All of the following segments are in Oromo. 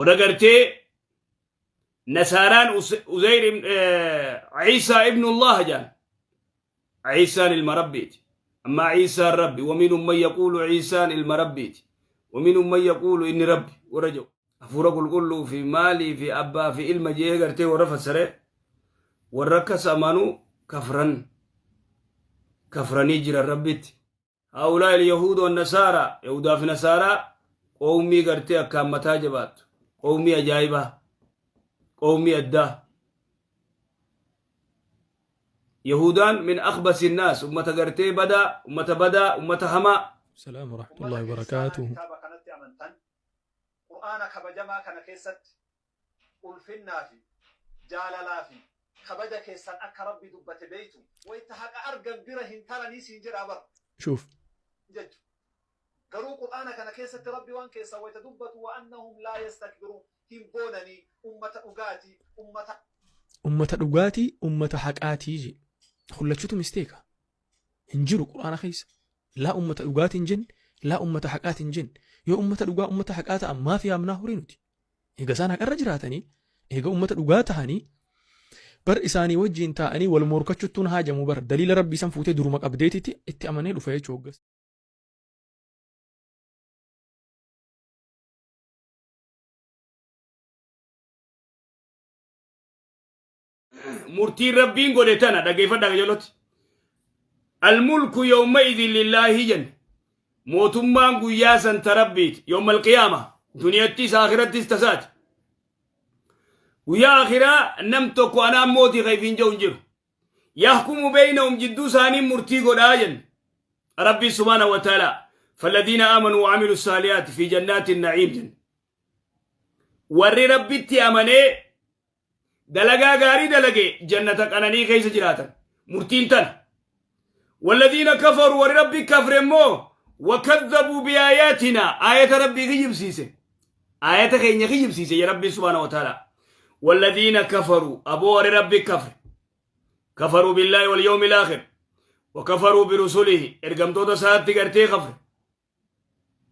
Warra gartee nasaaraan Uzayr Ciisaa ibnullah jaan. Ciisaan ilma Rabbiiti. Ammaa Ciisaan Rabbi. Waminhum man yaquulu Ciisaan ilma Rabbiiti. Waminhum man yaquulu inni Rabbi warra jedhu. Hafuura qulqulluu fi maalii fi abbaa fi ilma je'ee gartee warra fassare warra akkas amanu kafran kafranii jiran Rabbitti. Haa'ulaa il-yahuud wan nasaaraa Yahudaa fi nasaaraa qowmii gartee akkaan mataa jabaattu qowmii ajaa'ibaa qowmii addaa. Yahudaan min akhbasi naas ummata gartee badaa ummata badaa ummata hamaa. Salaam Ummata warahmatullahi kiristaanaa wabarakaatuhu. kitaaba kanatti amantan Qur'aana kabajamaa kana keessatti ulfinnaa fi jaalalaa fi kabaja keessan akka Rabbi dubbate beeytu. Wayta haqa argan bira hin taranii siin jedhaa bar. Shuuf. Jechu. Garuu Qur'aana kana keessatti Rabbi waan keessan wayta dubbatu wa annahum laa yastakbiruun hin boonanii ummata dhugaati ummata. Ummata dhugaatii ummata haqaatii jee. Kun lachuutu misteeka. Hin jiru Qur'aana keessa. Laa ummata dhugaati hin jenne, laa ummata haqaati hin jenne. Yoo ummata dhugaa ummata haqaa ta'an maaf yaamnaa horii nuti? Eega isaan haqarra jiraatanii, eega ummata dhugaa tahanii, bar isaanii wajjiin taa'anii wal morkachuttuun haajamu bar daliila rabbii san fuutee duruma qabdeetiti itti amanee dhufa jechuu hoggas. Murtiin Rabbiin godhe tana dhageeffadhaa qajeeloti. Almulku yawma idin lillaahi jenne. Mootummaan guyyaa san ta Rabbiiti. Yawmal qiyaama. Duniyattis akhirattis tasaati. Guyyaa akhiraa nam tokko anaan mootii kayfiin jedhu hin jiru. Yahkumu beeynahum jidduu isaanii murtii godhaa jenne. Rabbi subhaanahu wa ta'ala. Falladhiina aamanuu wa amilu saalihaati fi jannaati na'iim jenne. Warri Rabbitti amanee dalagaa gaarii dalage jannata qananii keessa jiraatan. Murtiin tana. Walladhiina kafaru warri Rabbi kafre immoo wakadhabuu biaayaatinaa aayata Rabbii kijibsiise. Aayata keenya kijibsiise ya Rabbi subhaanahu wa ta'ala. Walladhiina kafaruu aboo warri Rabbi kafre. Kafaruu billaahi wal yawmil aakhir. Wakafaruu birusulihi ergamtoota isaatti gartee kafre.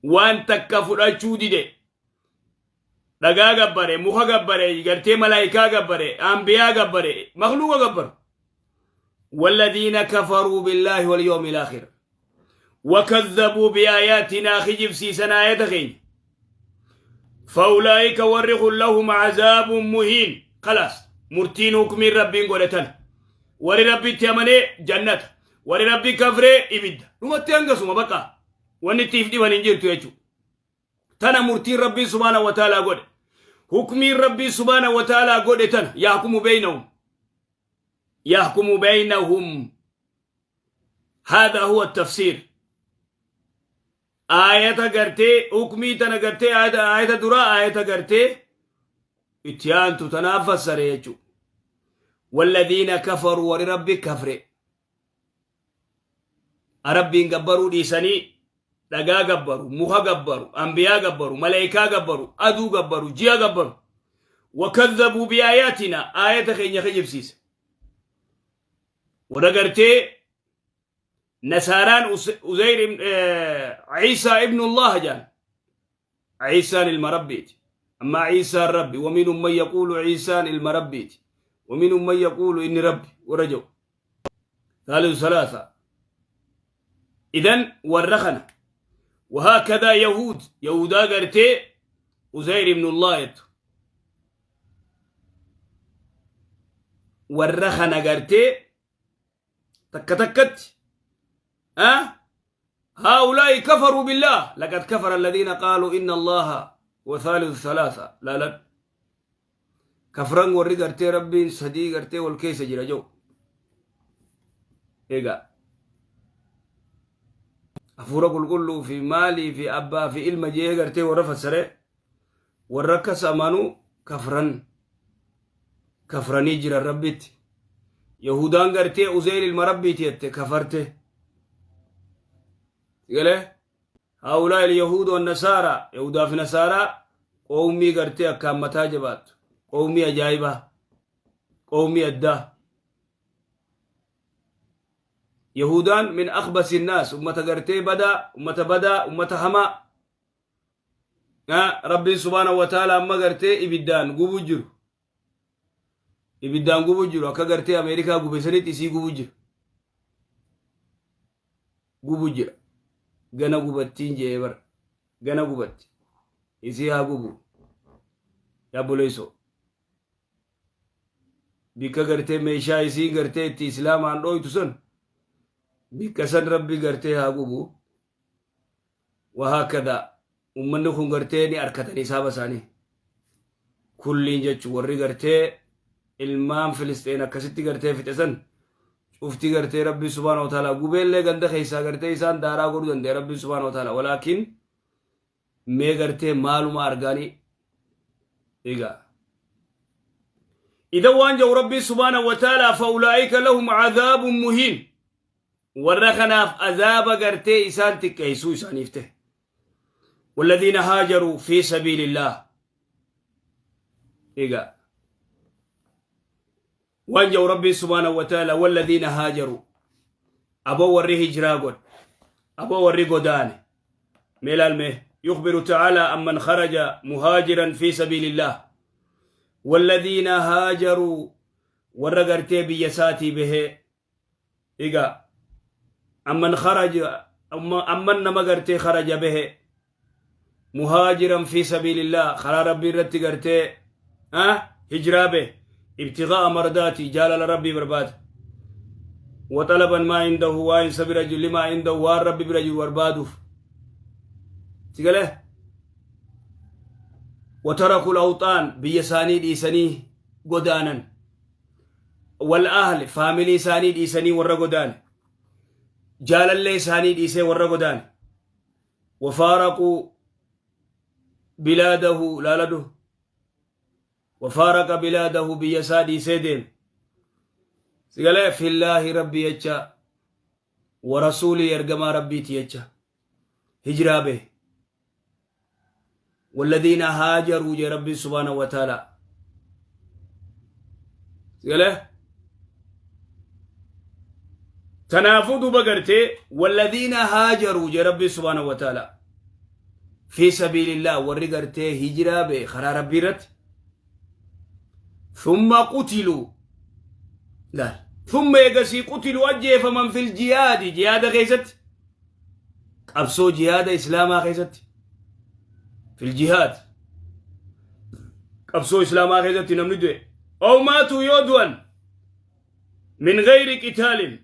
Waan takka fudhachuu dide. Dhagaa gabbare, muka gabbare, gartee malaayikaa gabbare, anbiyaa gabbare, makluuqa gabbare. والذين كفروا بالله واليوم الآخر وكذبوا بآياتنا خجب سيسنا آية خين فأولئك ورخ لهم عذاب مهين. خلاص مرتين حكم ربي قولتنا وري ربي تيمني جنة وري ربي كفري إبد نمتي أنقسوا بقى wanni itti if dhiban hin jirtu jechuudha. Tana murtiin Rabbii subhaanahu wa ta'aalaa godhe. Hukmiin Rabbii subhaanahu wa ta'aalaa godhe tana yahkumu beeynahum. Yahkumu beeynahum. Haadha huwa tafsiir. Aayata gartee hukmii tana gartee aayata duraa aayata gartee itti aantu tanaaf fassare jechuudha. Walladhiina kafaruu warri Rabbi kafre. Rabbiin gabbaruu dhiisanii dhagaa gabbaru, muka gabbaru, anbiyaa gabbaru, malaayikaa gabbaru, aduu gabbaru, ji'a gabbaru. Wakadhabuu biaayaatina aayata keenya kijibsiise. Warra gartee nasaaraan Uzayr Ciisaa ibnullah jaan. Ciisaan ilma Rabbiiti. Ammaa Ciisaan Rabbi. Waminhum man yaquulu Ciisaan ilma Rabbiiti. Waminhum man yaquulu inni Rabbi warra jedhu. Thaalithu salaasa. Idan warra kana. Wahaakadaa Yahuud. Yahudaa gartee Uzayr ibnullah jettu. Warra kana gartee takka takkatti هؤلاء كفروا بالله لقد كفر الذين قالوا إن الله وثالث ثلاثة. لا لا كفران وري غرتي ربي سدي غرتي والكيس جرا جو إيغا hafuura qulqulluu fi maalii fi abbaa fi ilma jee gartee warra fassare warra akkas amanu kafran kafranii jiran Rabbitti. Yahudaan gartee Uzeyr ilma Rabbiiti jette kafarte. Galee haulaa il yahuud wan nasaaraa Yahudaa fi nasaaraa qowmii gartee akkaan mataa jabaattu qowmii ajaa'ibaa qowmii addaa. Yahudaan min akhbasi naas ummata gartee badaa ummata badaa ummata hamaa. Rabbiin subhaanahu wa ta'ala amma gartee ibiddaan gubu jiru. Ibiddaan gubu jiru akka gartee Ameerikaa gube sanitti isii gubu jiru. Gubu jira. Gana gubattiin jee bara. Gana gubatti. Isii haa gubu. Yaa buleessoo. Bikka gartee meeshaa isii gartee itti islaamaan dhooytu san bikka san Rabbi gartee haa gubu. Wahaakada ummanni kun gartee ni arkatan hisaaba isaanii. Kulliin jechuun warri gartee ilmaan Filisxeen akkasitti gartee fixe san cufti gartee Rabbi subhaanahu wa ta'ala gubeellee ganda keessaa gartee isaan daaraa godhuu danda'a Rabbi subhaanahu wa ta'ala. Walaakin mee gartee maaluma argaanii egaa. Idan waan jedhu Rabbi subhaanahu wa ta'ala, fa'ulaa'ika lahum cadaabun muhiin. Warra kanaaf azaaba gartee isaan xiqqeessuu isaaniif ta'e. Walladhiina haajaruu fi sabiilillah. Egaa waan jedhu Rabbiin subhaanahu wa ta'ala, walladhiina haajaruu, aboo warri hijiraa godhe, aboo warri godaane. Mee ilaalme, yukhbiru ta'ala amman kharaja muhaajiran fi sabiilillah. Walladhiina haajaruu, warra gartee biyya isaatii bahee. Egaa amman kharaja, amman nama gartee kharaja bahe, muhaajiran fi sabiilillah, karaa Rabbii irratti gartee hijiraa bahe, ibtigaa mardaati, jaalala Rabbii barbaada, وطلبا ما عنده, waan isa bira jiru, لما عنده, waan Rabbi bira jiru barbaaduuf sigale, وتركوا الأوطان, biyya isaanii dhiisanii godaanan, والأهل, faamilii isaanii dhiisanii warra godaane, jaalallee isaanii dhiisee warra godaane, وفارقوا بلاده, laaladu, وفارق بلاده, biyya isaa dhiisee deeme sigalee, في الله, Rabbi jecha, ورسوله, ergamaa Rabbiiti jecha hijiraa bahe. والذين هاجروا jee Rabbi سبحانه وتعالى sigalee. Tanaafuu duuba gartee والذين هاجروا jee Rabbi سبحانه وتعالى في سبيل الله, warri gartee hijiraa bahe karaa Rabbii irratti, ثم قتلوا, laal, ثم eegasii, قتلوا, ajjeefaman, في الجهاد, jihaada keessatti, qabsoo jihaada islaamaa keessatti, في الجهاد, qabsoo islaamaa keessatti namni du'e, أو ماتوا, yoo du'an, من غير قتال,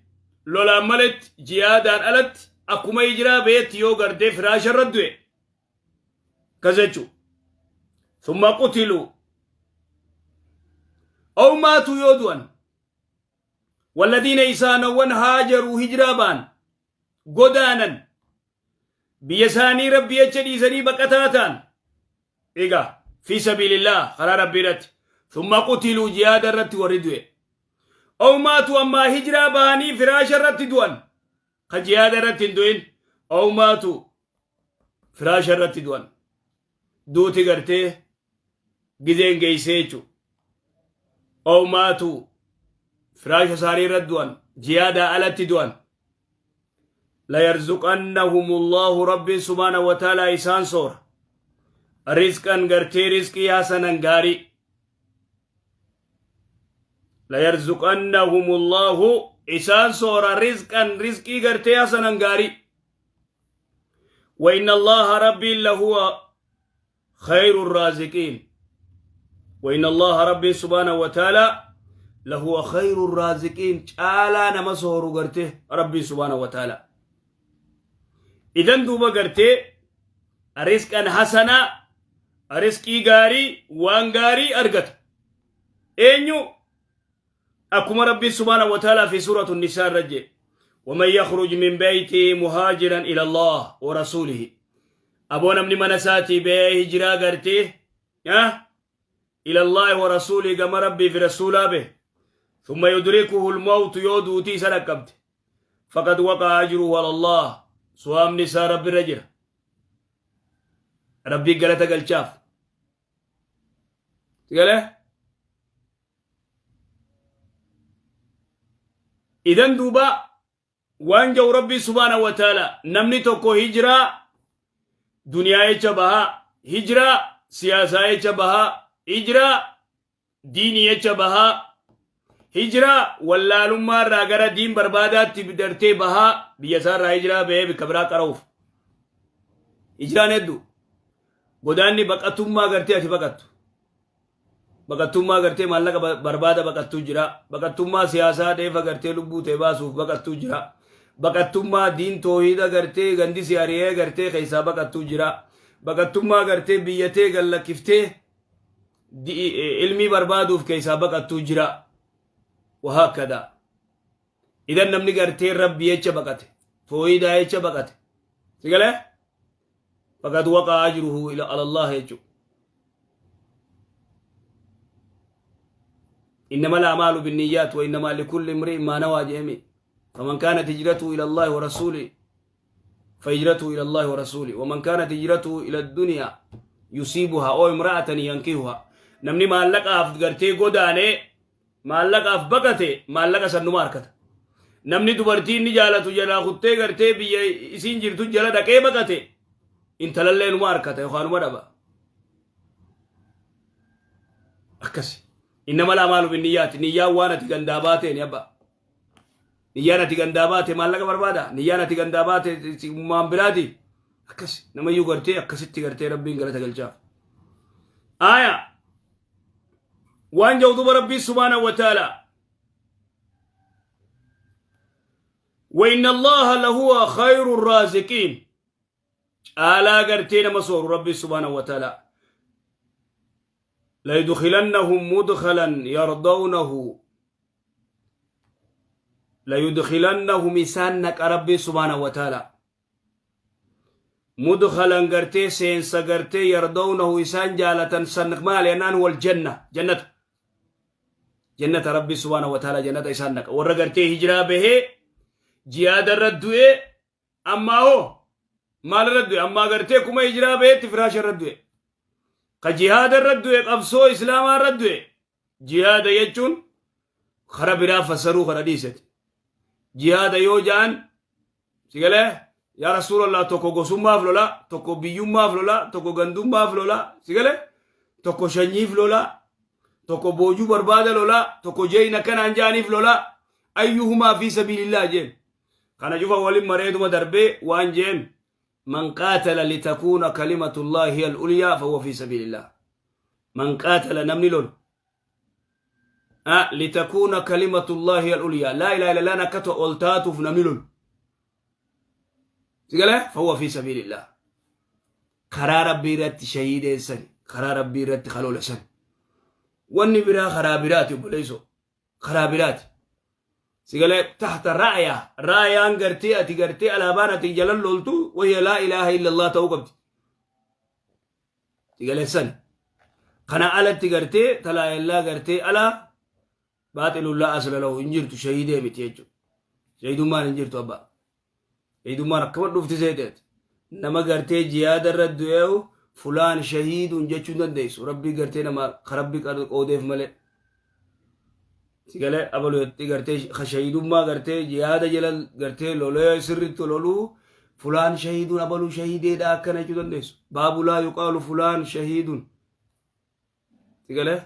lolaan maletti, jihaadaan alatti, akkuma hijiraa bahetti yoo gartee firaasha irra du'e kas jechu. ثم قتلوا أو ماتوا, yoo du'an, والذين, isaanowwan, هاجروا, hijiraa ba'an, godaanan, biyya isaanii Rabbi jecha dhiisanii baqataa ta'an, egaa في سبيل الله, karaa Rabbii irratti, ثم قتلوا, jihaada irratti warri du'e, أو ماتوا, ammaa hijiraa ba'anii firaasha irratti du'an, ka jihaada irratti hin du'in, أو ماتوا, firaasha irratti du'an, duuti gartee gizeen geeysee jechu, أو ماتوا, firaasha isaanii irratti du'an, jihaadaa alatti du'an, ليرزقنهم الله, Rabbiin سبحانه وتعالى isaan soora, رزقا, gartee rizqii, حسنا, gaarii. ليرزقنهم الله, isaan soora, رزقا, rizqii gartee, حسنا, gaarii. وإن الله, Rabbiin, لهو خير الرازقين. وإن الله, Rabbiin سبحانه وتعالى, لهو خير الرازقين, caalaa nama sooru gartee Rabbiin سبحانه وتعالى. Idan duuba gartee رزقا حسنا, rizqii gaarii, waan gaarii argata. Eenyu? Akkuma Rabbiin سبحانه وتعالى في سورة النساء irra ومن يخرج من بيته مهاجرا إلى الله ورسوله, aboo namni mana isaatii ba'ee hijiraa gartee إلى الله ورسوله, gama Rabbii fi rasuulaa bahe, ثم يدركه الموت, yoo duutii isa dhaqqabde, فقد وقع أجره على الله, sawaabni isaa Rabbi irra jira, Rabbii galata galchaaf galee. Idan duuba waan jau Rabbii سبحانه وتعالى, namni tokko hijiraa duniyaa jecha bahaa, Hijiraa siyaasaa jecha bahaa, hijiraa diinii jecha bahaa, hijiraa wallaalummaa irraa gara diin barbaadaatti dartee bahaa, biyya isaa irraa hijiraa bahee bikka biraa qara'uuf. Hijiraan hedduu. Godaanni baqatummaa gartee ati baqattu. Baqattummaa gartee maallaqa barbaada baqattuu jira. Baqattummaa siyaasaa dheefa gartee lubbuu ta'e baasuuf baqattuu jira. Baqattummaa diin toohida gartee gandi si ari'ee gartee keessaa baqattuu jira. Baqattummaa gartee biyyatee gallakkiftee ilmii barbaaduuf keessaa baqattuu jira. Wahaakkadaa. Idan namni gartee Rabbi jecha baqate, toohidaa jecha baqate. Si galee? Faqad waqaa ajruhu ila alallah jechuudha. إنما الأعمال بالنيات وإنما لكل امرئ ما نوى. جيمي فمن كانت هجرته إلى الله ورسوله فهجرته إلى الله ورسوله، ومن كانت هجرته إلى الدنيا يصيبها أو امرأة ينكحها. Namni maallaqaaf gartee godaanee maallaqaaf baqate, maallaqa sannuma harkata. Namni dubartii inni jaalatu jalaa kuttee gartee biyya isiin jirtu jala dhaqee baqate, intalallee numa harkata yookaan numa dhaba. Akkasi. إنما الأعمال بالنيات. Niyyaan waan ati gandaa baateen abba. Niyyaan ati gandaa baate maallaqa barbaada. Niyyaan ati gandaa baate maan biraati. Akkasi. Namayyuu gartee akkasitti gartee Rabbiin galata galchaaf. Aya. Waan jedhu duba Rabbii سبحانه وتعالى. وإن الله لهو خير الرازقين. Caalaa gartee nama sooru Rabbii سبحانه وتعالى. ليدخلنهم مدخلا يرضونه، ليدخلنهم isaan naqa Rabbii سبحانه وتعالى مدخلا gartee seensa gartee يرضونه isaan jaalatan san. Maal jennaan, والجنة jannata, jannata. Rabbii سبحانه وتعالى jannata isaan naqa, warra gartee hijiraa bahee jihaada irra du'ee. Ammaa hoo maal irra du'e? Ammaa gartee kuma hijiraa baheetti firaasha irra du'e, ka jihaada irra du'e, qabsoo islaamaa irra du'e. Jihaada jechuun kara biraa fassaruu kana dhiisete. Jihaada yoo ja'an, sigalee yaa Rasuulallah, tokko gosummaaf lola, tokko biyyummaaf lola, tokko gandummaaf lola, sigalee tokko shanyiif lola, tokko boojuu barbaada lola, tokko jeeyina kanaan ja'aniif lola. أيهما في سبيل الله jeen. Kana cufa walin mareetuma darbee waan jeen: من قاتل لتكون كلمة الله هي العليا فهو في سبيل الله. من قاتل namni lolu لتكون كلمة الله هي العليا، لا إله إلا الله nakkato ol taatuuf namni lolu, sigalee, فهو في سبيل الله. Karaa Rabbii irratti shahiideessan, karaa Rabbii irratti kaloolesan. Wanni biraa karaa biraati, obboleeyso, karaa biraati. Sigalee, تحت راية, raayaan gartee ati gartee alaabaan ati jalan loltu وهي لا إله إلا الله ta'uu qabdi. Sigalee, san kana alatti gartee talaayellaa gartee alaa باطل لا أصل له hin jirtu. Shahiidee miti jechuudha. Shahiidummaan hin jirtu, abbaa. Shahiidummaan akkama dhufti seeteet. Nama gartee jihaada irra du'eewu فلان شهيد jechuu dandeessu. Rabbii gartee nama Rabbi qoodeef malee. Sigalee, abalu gartee shahiidummaa gartee jihaada jala gartee lolee sirriitti loluu فلان شهيد, abaluu shahiideedha akkana jechuu dandeessu. باب لا يقال فلان شهيد. Sigalee,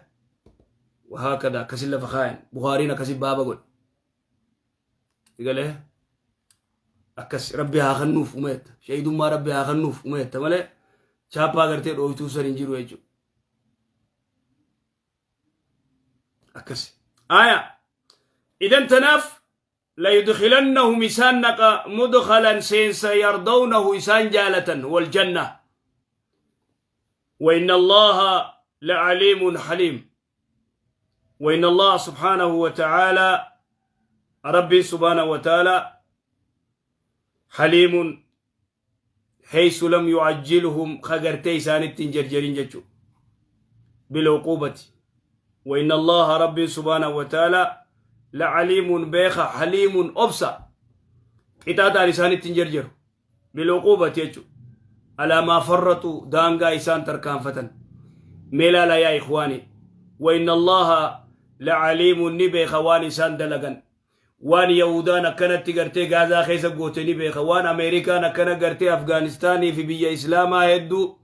وهكذا akkasin lafa kaayan. Buhaariin akkasin baaba godhe. Sigalee, akkas Rabbi haa kennuuf umeetta. Shahiidummaa Rabbi haa kennuuf umeetta malee chaappaa gartee dhooftuu san hin jiru jechuudha. Akkas. Aya. Idan tanaaf ليدخلنهم isaan naqa مدخلا seensa يرضونه isaan jaalatan والجنة. وإن الله لعليم حليم. وإن الله سبحانه وتعالى, ربي سبحانه وتعالى, حليم حيث لم يعجلهم خغرتي سانت جرجرين جچو بالعقوبة. وإن الله, ربي سبحانه وتعالى, لعليم beeka, حليم obsa, qixaaxaan isaanitti jarjaru بالعقوبة jechu على ما فرطوا daangaa isaan tarkaanfatan. Meelaala يا إخواني, وإن الله لعليم ni beeka waan isaan dalagan. Waan Yahudaan akkanatti gartee Gaazaa keessa goote ni beeka. Waan Ameerikaan akkana gartee Afgaanistaanii fi biyya Islaamaa hedduu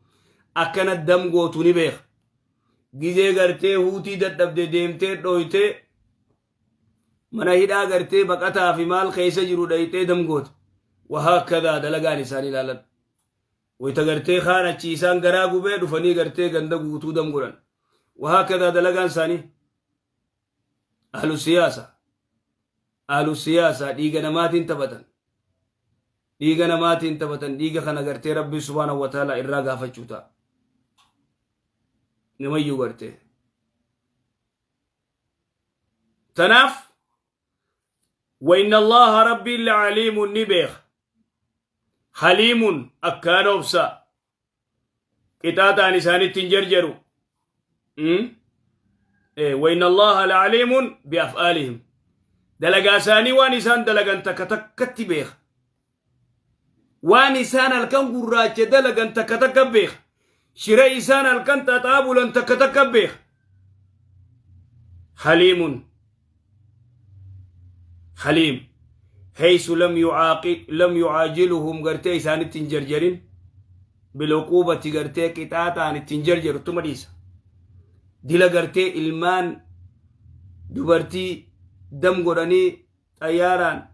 Akkana dam gootu ni beeka. Gizee gartee Huutii dadhabde deemtee dhooytee mana hidhaa gartee baqataa fi maal keessa jiru dhayxee dam goote. Wahaakadaa dalagaan isaan ilaalan. Wayta gartee kaan achi isaan garaa gubee dhufanii gartee ganda guutuu dam godhan. Wahaakadaa dalagaan isaanii. Ahlu siyaasa. Ahlu siyaasa dhiiga namaatiin taphatan. Dhiiga namaatiin taphatan. Dhiiga kana gartee Rabbi subhaanahu wa ta'ala irraa gaafachuu ta'a. Namayyuu gartee. Tanaaf wa inna Allaha Rabbiin la'aliimun ni beeka. Haliimun akkaan obsa. Qixaaxaan isaanitti hin jarjaru. Wa inna Allaha la'aliimun bi'af'aalihim. Dalagaa isaanii, waan isaan dalagan takka takkatti beeka. Waan isaan halkan gurraacha dalagan takka takka beeka. Shira isaan halkan xaxaa bulan takka takka beeka. Haliimun haliim haysu lam yucaaqi lam yucaajiluhum, gartee isaanitti hin jarjarin, bil'uquubati, gartee qixaaxaan itti hin jarjaru, tuma dhiisa. Dila gartee ilmaan dubartii dam godhanii xayyaaraan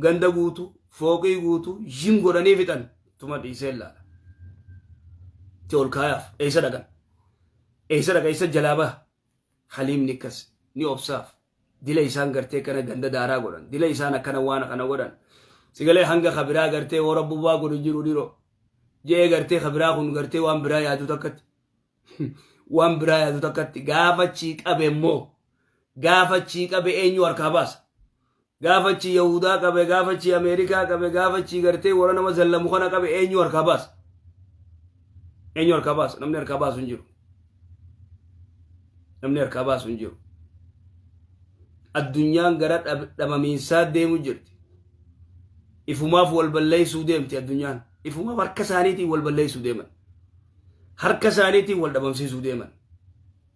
ganda guutu, fooqii guutu jim godhanii fixan, tuma dhiisee ilaala. Itti ol kaayaaf eessa dhaqan? Eessa dhaqa? Eessa jalaa baha? Haliimni akkas ni obsaaf. Dila isaan gartee kana ganda daaraa godhan. Dila isaan akkana waan kana godhan. Sigalee hanga kabiraa gartee hoo rabbubaa godhu jiru dhiroo. Je'ee gartee kabiraa kun gartee waan biraa yaadu takkatti. Waan biraa yaadu takkatti gaafa chii qabe immoo, gaafa chii qabe eenyu harkaa baasa? Gaafa chii Yahudaa qabe, gaafa chii Ameerikaa qabe, gaafa chii gartee warra nama zallamu kana qabe, eenyu harkaa baasa? Eenyu harkaa baasa? Namni harkaa baasu hin jiru. Namni harkaa baasu hin jiru. Addunyaan gara dhabamiinsaa deemu jirti. Ifumaaf wal balleessuu deemti addunyaan. Ifumaaf harka isaaniitiin wal balleessuu deeman. Harka isaaniitiin wal dhabamsiisuu deeman.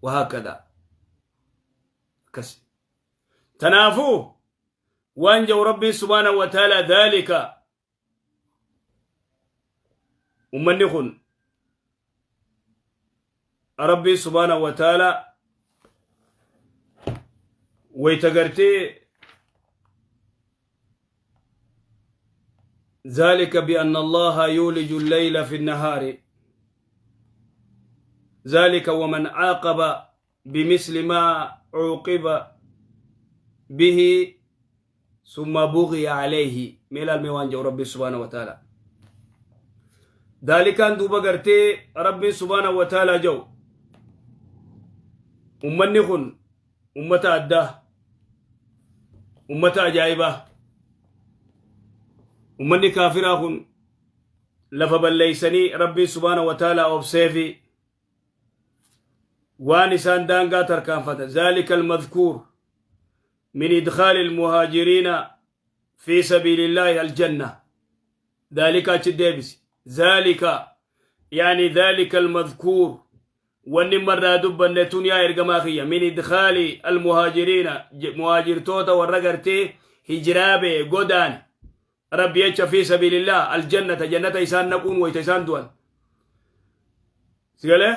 Wahaakadaa. Akkas. Tanaafuu waan jedhu Rabbiin subhaanahu wa ta'ala, dhaalika ummanni kun Rabbiin subhaanahu wa ta'ala wayta gartee ذلك بأن الله يولج الليل في النهار، ذلك ومن عاقب بمثل ما عوقب به ثم بغي عليه. ميلال ميوان جو ربي سبحانه وتعالى ذلك أن دوبا غرتي ربي سبحانه وتعالى جو ummanni kun ummata addaa, ummata ajaa'ibaa. Ummanni kaafiraa kun lafa balleeysanii Rabbiin subhaana wa ta'ala obseefi waan isaan daangaa tarkaanfata. ذلك المذكور من إدخال المهاجرين في سبيل الله الجنة. ذلك achi deebisi. ذلك يعني ذلك المذكور, wanni marraa dubbanne tun, yaa ergamaa kiyya, من إدخال المهاجرين, muhaajirtoota warra gartee hijiraa bee godaan Rabbi jecha, في سبيل الله الجنة, jannata isaan naquun wayta isaan du'an. Sigalee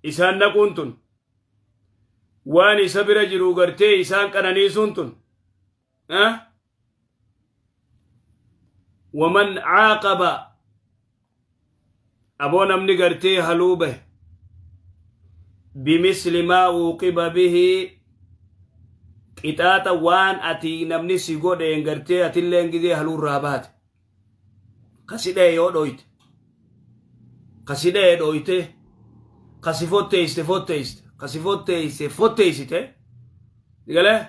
isaan naquun tun waan isa bira jiru gartee isaan qananiisuun tun. ومن عاقب, aboo namni gartee haluu bahe, بمثل ما عوقب به, qixaaxa waan ati namni si godheen gartee atilleen gizee haluurraa baate, kasi dha'e yoo dhoyte, kasi dha'e dhoyte, kasi fotteeyste fotteeyste, kasi fotteeyse fotteeysite galee,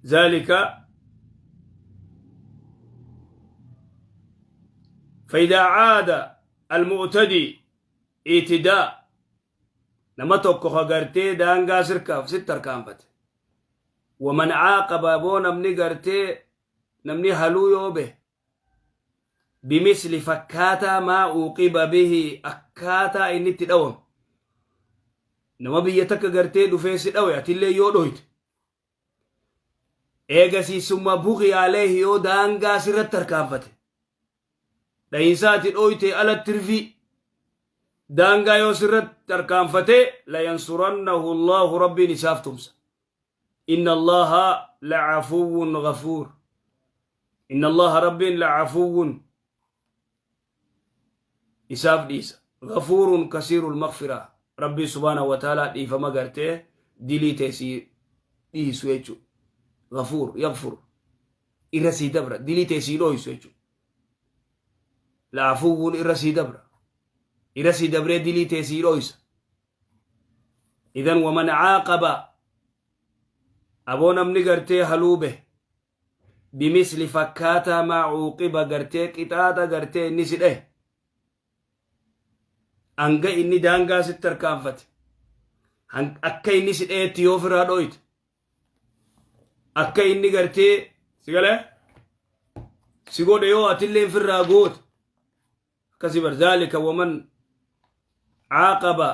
ذلك فإذا عاد المعتدي اعتداء, nama tokko ka gartee daangaa sirkaaf sitti harkaanfate, ومن عاقب, aboo namni gartee namni haluu yoo bahe, بمثل, fakkaataa, ما عوقب به, akkaataa inni itti dhawame, nama biyya takka gartee dhufee si dhawe, atillee yoo dhoyte, eegasii ثم بغي عليه, yoo daangaa sirratti harkaanfate. Dhahinsa ati dhooyte ala tirfii daangaa yoo sirratti tarkaanfatee, layansurannahu Allahu, Rabbiin isaaf tumsa. Inna Allaha lacafuwwun ghafuur. Inna Allaha, Rabbiin, lacafuwwun, isaaf dhiisa, ghafuurun kasiirul maghfiraa. Rabbiin subhaanahu wa ta'aalaa dhiifama gartee dilii tee sii dhiisu jechuu. Ghafuur yaghfur, irra sii dabra, dilii tee sii dhooysu jechuu. Laafuwwun irra sii dabra, irra sii dabree dilii tee sii dhooysa. Idan waman caaqaba, aboo namni gartee haluube, bimisli, fakkaataa, maa cuuqiba, gartee qixaaxa gartee inni si dhahe, hanga inni daangaa sitti tarkaanfate, akka inni si dhahetti yoo ofirraa dhooyte, akka inni gartee si galee si godhe yoo atillee ofirraa goote, akkasii bar. Zaalika waman caaqaba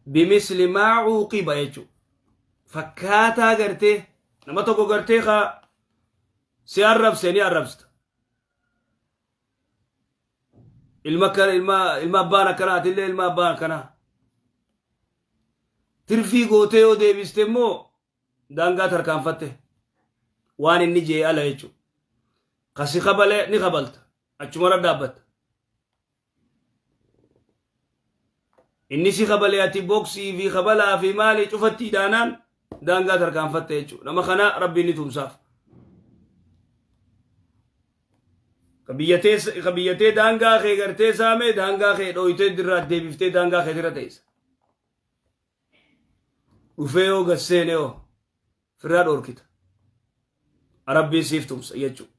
bimisli maa cuuqiba jechuudha. Fakkaataa gartee nama tokko gartee ka si arrabse ni arrabsta. Ilma akkana, ilma abbaan akkanaa, atillee ilma abbaan akkanaa. Tirfii gootee yoo deebiste immoo daangaa tarkaanfatte, waan inni jee ala jechuudha. Kasi kabalee ni kabalta, achumarra dhaabbatta. Inni si kabalee ati boksii fi kabalaa fi maalii cufatti idaanaan daangaa tarkaanfatte jechuudha. Nama kana Rabbiin ni tumsaaf. Ka biyyatee daangaa kee gartee saamee, daangaa kee dhooytee dirraa deebiftee daangaa keetirra teessa. Dhufee yoo gad seene yoo firraa dhoorkita. Rabbiin siif tumsa jechuudha.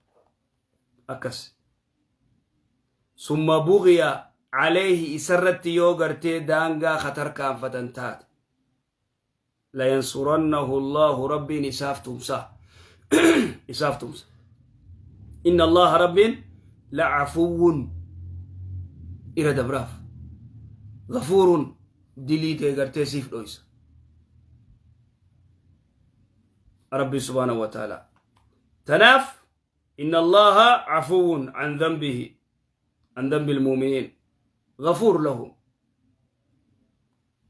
Akkas. Summa bugiya alayhi, isarratti yoo gartee daangaa ka tarkaanfatan taate, layansurannahu Allahu, Rabbiin isaaf tumsa, isaaf tumsa. Inna Allaha, Rabbiin, lacafuwwun, ira dabraaf, gafuurun, dilii tee gartee siif dhoysa Rabbi subhaanahu wa ta'ala. Tanaaf inna Allaha cafuwwun an dhanbihi, an dhanbi almu'miniin, ghafuur lahum,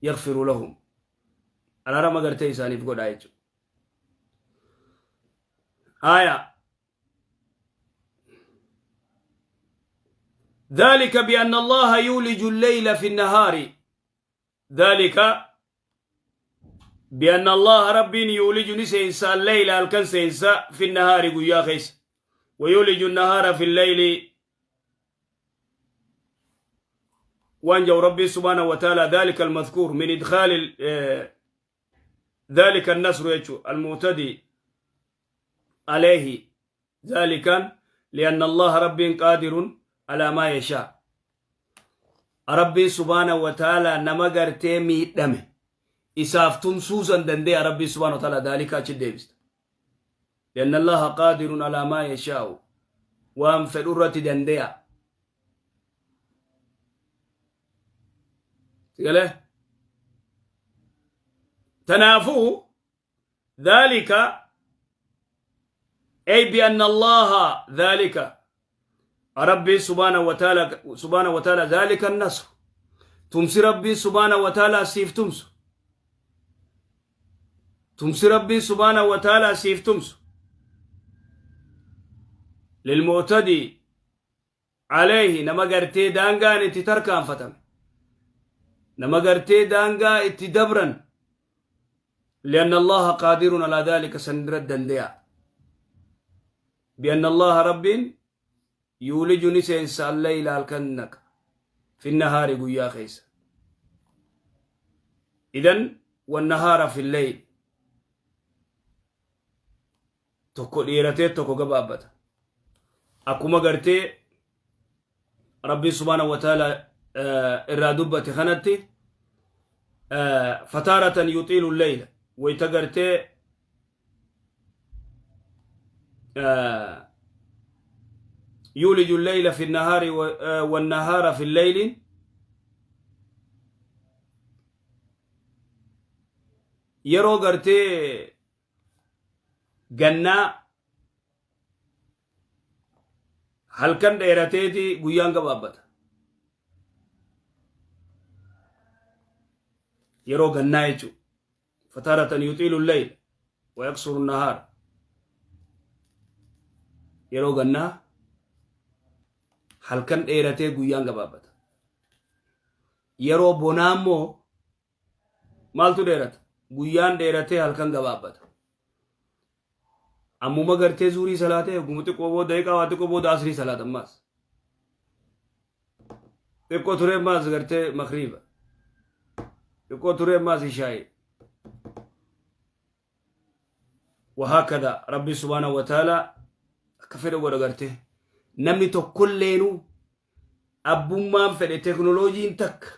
yaghfiru lahum, araarama gartee isaaniif godhaa jechuudha. Aya. ذلك بأن الله يولج الليل في النهار. ذلك بأن الله، رب، يولج نسينسا، الليل halkan seensa، في النهار guyyaa keessa، ويولج النهار في الليل وان جو ربي سبحانه وتعالى. ذلك المذكور من إدخال ذلك النصر يجو المعتدي عليه، ذلك لأن الله رب قادر على ما يشاء. ربي سبحانه وتعالى nama gartee miidhame isaaf tumsuusan danda'e Rabbi subhaanahu wa ta'ala. ذلك achi deebista. لأن الله قادر على ما يشاء, waan fedhu irratti dande'a. Sigalee tanaafuu ذلك أي بأن الله، ذلك ربي سبحانه وتعالى، سبحانه وتعالى، ذلك النصر، تمسي ربي سبحانه وتعالى سيف تمس، تمسي ربي سبحانه وتعالى سيف تمس للمعتدي عليه, nama gartee daangaan itti tarkaanfatame, nama gartee daangaa itti dabran. لأن الله قادر على ذلك سندر الدنديا. بأن الله رب يولج نسينس، الليل halkan، في النهار guyyaa keessa إذن والنهار في الليل. Tokko dheeratee tokko gabaabbata, akkuma gartee Rabbi subhaanahu wa ta'ala irraa dubbate kanatti. فتارة يطيل الليل, wayta gartee يولج الليل في النهار والنهار في الليل. Yeroo gartee Gannaa halkan dheerateeti guyyaan gabaabbata. Yeroo gannaa jechuudha. Fataaratan yuxiilu leyl wa yaqsuru nahaar. Yeroo gannaa halkan dheeratee guyyaan gabaabbata. Yeroo bonaa immoo maaltu dheerata? Guyyaan dheeratee halkan gabaabbata. Ammuma gartee zuurii salaatee eeguma xiqqoo booda daqiiqaa waa xiqqoo booda asrii salaata ammaas. Xiqqoo turee ammaas gartee makriiba. Xiqqoo turee ammaas ishaa'ii. Wahaakada Rabbi subhaanahu wa ta'ala akka fedhe godha gartee. Namni tokkolleenu abbummaan fedhe teknooloojiin takka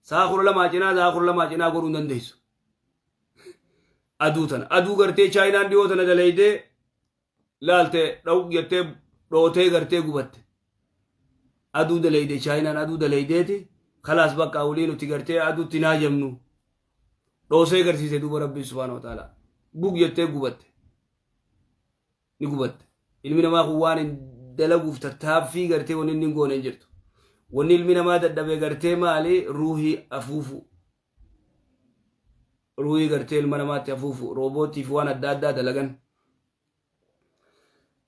sa'a 12 cinaa sa'a 12 cinaa godhuu hin dandeessu. Aduu tana. Aduu gartee Chaayinaan dhiyoo tana dalaydee laalte dha'u jettee dhootee gartee gubatte. Aduu dalayde Chaayinaan aduu dalaydeeti kalaas bakka olii nuti gartee aduutti hin haajamnu. Dhoosee garsiise duuba Rabbiin subhaanahu wa ta'ala. Bug jettee gubatte. Ni gubatte. Ilmi namaa kun waan hin dalaguuf tattaaffii gartee wanni inni hin goone hin jirtu. Wanni ilmi namaa dadhabe gartee maali? Ruuhii afuufuu. Ruuhii gartee ilma namaatti afuufu. Roobootiif waan adda addaa dalagan.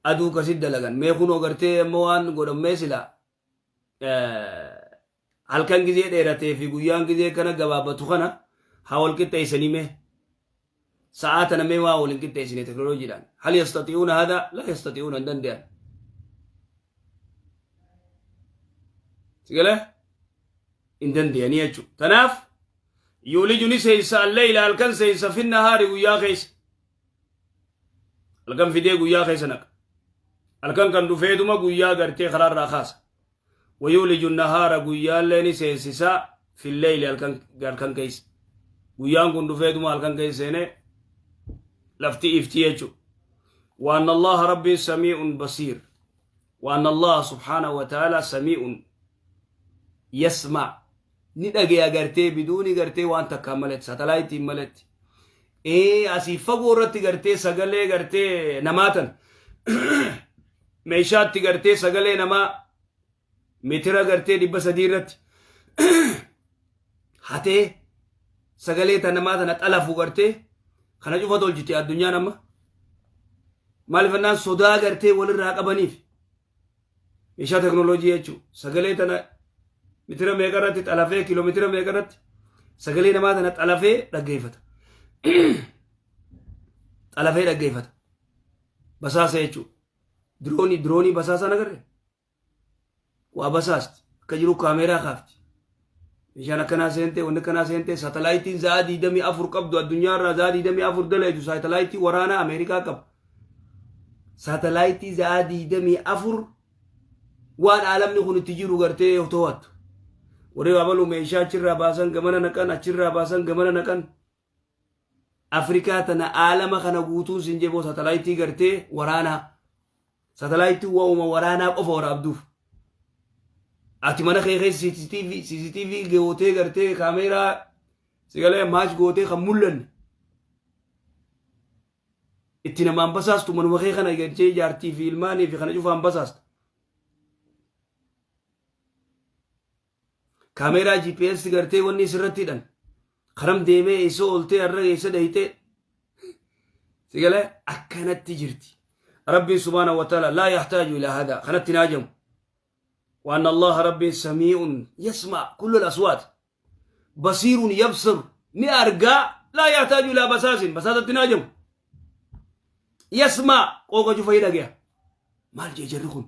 Aduu kasit dalagan. Mee kunoo gartee amma waan godhammee sila halkan gizee dheeratee fi guyyaan gizee kana gabaabbatu kana haa wal qixxeessanii mee. Sa'aa tana mee waa wal hin qixxeessine teknooloojiidhaan. Hal yastati'uuna hada? La yastati'uuna, hin danda'an. Sigalee? Hin danda'anii jechuudha. Tanaaf yuuliju ni seensa alleyla halkan seensa fi nahaari guyyaa keessa. Halkan fidee guyyaa keessa naqa. Halkan kan dhufeetuma guyyaa gartee karaarraa kaasa. Wayuuliju nahaara guyyaallee ni seensisa filleyli halkan keessa. Guyyaan kun dhufeetuma halkan keessa seenee lafti ifti jechuudha. وأن الله ربي سميع بصير وأن الله سبحانه وتعالى سميع يسمع ni dhagaya gartee biduuni gartee waan takkaan malatti saatalaayitiin malatti asii fagoo irratti gartee sagalee gartee namaa tan meeshaatti gartee sagalee namaa meetira gartee 300 irratti hatee sagalee tan namaa tana xalafu gartee kana cufa tolchite addunyaan amma. Maaliif jennaan sodaa gartee walirraa qabaniif meeshaa teknooloojii jechuun sagalee tana mitira meeqa irratti xalafee, kiiloomeetira meeqa irratti sagalee namaa tana xalafee dhaggeeffata. Xalafee dhaggeeffata. Basaasa jechuudha. Diroonii basaasa nagarre. Waa basaasti. Akka jiru kaameeraa kaafti. Meeshaan akkanaa seentee, wanni akkanaa seentee, saatalaayitiin sa'a 24 qabdu, addunyaa irraa sa'a 24 dalayitu, saatalaayitii waraanaa Ameerikaa qaba. Saatalaayitii sa'a 24 waan aalamni kun itti jiru gartee to'attu. Warri babaluu meeshaa achirraa baasan gamana naqan, achirraa baasan gamana naqan. Afrikaa tana aalama kana guutuun sin jeboo saatalaayitii gartee waraanaa. Saatalaayitii waa'uma waraanaa qofa waraabduuf. Ati mana kee keessa CCTV gootee gartee kaameeraa sigalee maash gootee kan mul'anne. Itti namaan basaastu manuma kee kana galchee jaartii fi ilmaanii fi kana cufaan basaasta. Kaameeraa GPS gartee wanni isirratti hidhan. Karam deemee, eessa ooltee, har'a eessa dhayitee. Sigalee akkanatti jirti. Rabbiin subhaanahu wa ta'ala laa yahtaaju ilaa hada kanatti hin haajamu. وأن الله ربي سميع يسمع كل الأصوات، بصير يبصر ni argaa، لا يحتاج إلى بساس basaasatti hin haajamu. يسمع qooqa cufa dhagaya. Maal jee jarri kun?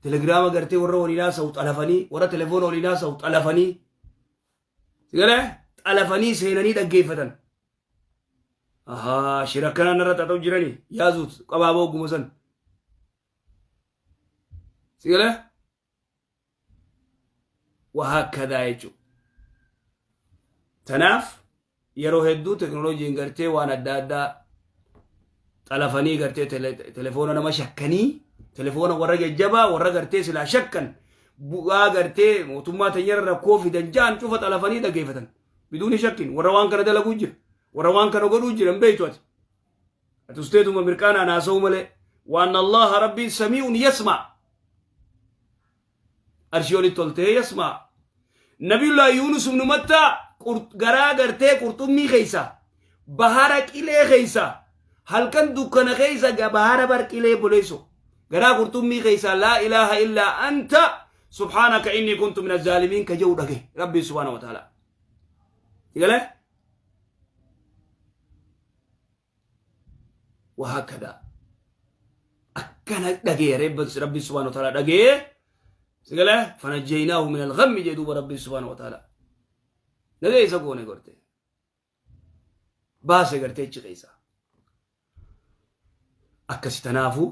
Telegiraama gartee warra waliin haasa'u xalafanii, warra telefoona waliin haasa'u xalafanii, sigalee xalafanii seenanii dhaggeeffatan. Ahaa, shira akkanaan irra xaxa'u jiranii yaazuut qabaaboo ogguma san. Sigalee wahaakkadaa jechuudha. Tanaaf yeroo hedduu teknooloojiin gartee waan adda addaa xalafanii gartee telefoona nama shakkanii, telefoona warra jajjabaa, warra gartee silaa shakkan, bu'aa gartee mootummaa teenyarra rakkoo fidan ja'an cufa xalafanii dhaggeeffatan. Biduuni shakkin warra waan kana dalaguu jira. Warra waan kana godhuu jira hin beektu ati. Ati usteetuma mirqaanaan haasa'uu malee. Waan Allaha Rabbiin samii'un yasmaa. Arshii olitti ol ta'ee yasmaa. Nabiyullaa Yuunus ibnu Mattaa garaa gartee qurxummii keessa bahara qilee keessa halkan dukkana keessa bahara bar qilee boleesso garaa qurxummii keessa laa ilaaha illaa anta subhaanaka inni kuntu min azzaalimiin ka jedhu dhage Rabbiin subhaana wa ta'ala. Galee? Wahaakada. Akkana dhagee Rabbi subhaanahu wa ta'ala dhagee sigalee fanajjaynaahu min al-ghammi jedhe duuba Rabbi subhaanahu wa ta'ala. Nagee isa goone gorte. Baase gartee achi keessa. Akkasi tanaafuu